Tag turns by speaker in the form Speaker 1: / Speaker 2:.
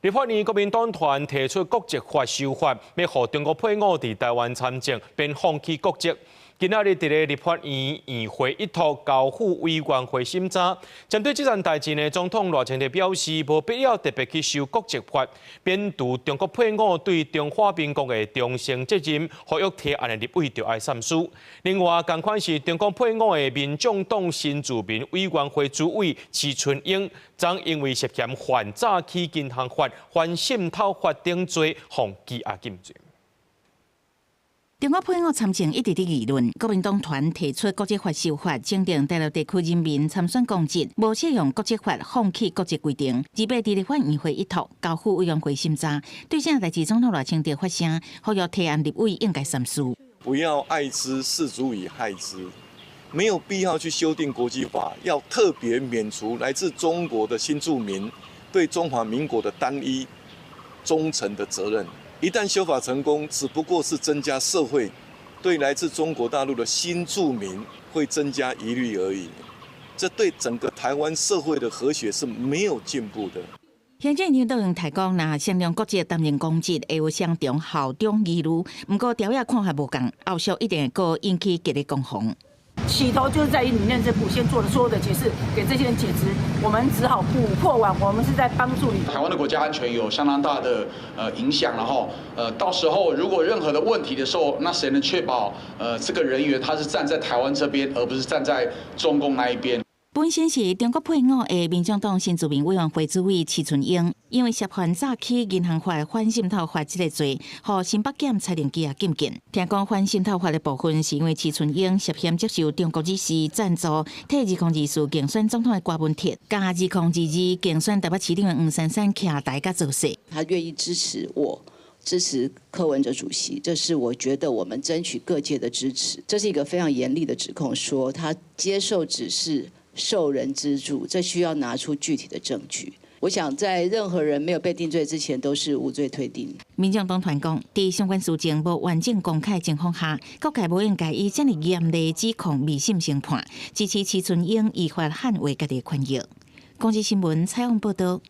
Speaker 1: 立法院國民黨團提出國籍法修法，欲予中國配偶佇台灣參政，免放棄國籍。今仔日佇咧立法院院會一托交付委員會審查。針對這件代誌呢，總統賴清德表示，無必要特別去修國籍法，免除中國配偶對中華民國的忠誠責任，呼籲提案的立委著愛三思。另外，仝款是中國配偶的民眾黨新住民委員會主委徐春英，昨因為涉嫌犯詐欺銀行法、反滲透法等罪，予羈押禁追。
Speaker 2: 中國配偶參政一直佇議論，國民黨團提出國籍法修法，增訂大陸地區人民參選公職，無適用國籍法放棄國籍規定。二八佇立法院會一托交付委員會審查。對這代誌，總統賴清德發聲，呼籲提案立委應該三思。
Speaker 3: 不要愛之是足以害之，沒有必要去修訂國籍法，要特別免除來自中國的新住民對中華民國的單一忠誠的責任。一旦修法成功，只不過是增加社會對來自中國大陸的新住民會增加疑慮而已。這對整個台灣社會的和諧是沒有進步的。
Speaker 2: 行政院長卓榮泰講，若雙重國籍擔任公職，會有雙重效忠疑慮。毋過條約看法無仝，後續一定會引起激烈攻防。
Speaker 4: 起頭就是在於你內政部先做了所有的解釋，給這些人解職，我們只好補破網，我們是在幫助你。
Speaker 5: 台灣的國家安全有相當大的影響，然後到時候如果任何的問題的時候，那誰能確保這個人員他是站在台灣這邊，而不是站在中共那一邊？
Speaker 2: 本身是中國配偶的民眾黨新住民委員會主委徐春英，因為涉犯詐欺銀行法、反滲透法這个罪，予新北檢裁定羈押禁見。聽講反滲透法的部分，是因為徐春英涉嫌接受中國人士贊助，替2024競選總統的郭文鐵，佮2022競選台北市長的黃珊珊徛台佮造勢。
Speaker 6: 他願意支持我，支持柯文哲主席，這是我覺得我們爭取各界的支持。這是一個非常嚴厲的指控，說他接受指示，受人資助，這需要拿出具體的證據。我想，在任何人沒有被定罪之前，都是無罪推定。
Speaker 2: 民眾黨團講，佇相關事情無完整公開情況下，各界無應該以這麼嚴厲指控未審先判，支持徐春英依法捍衛家己的權益。公視新聞採訪報道。